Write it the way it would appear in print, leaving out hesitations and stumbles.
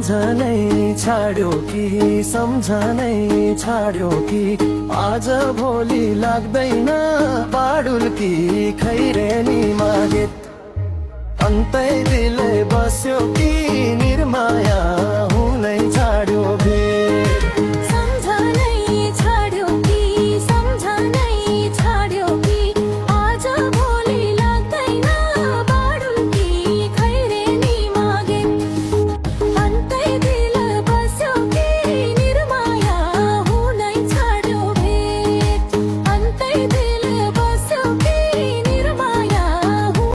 सम्झनै छाड्यो कि सम्झनै छाड्यो कि आज भोलि लाग्दैन बाडुल कि खैरेनीमा गीत अन्तै दिलै बस्यो कि निर्माया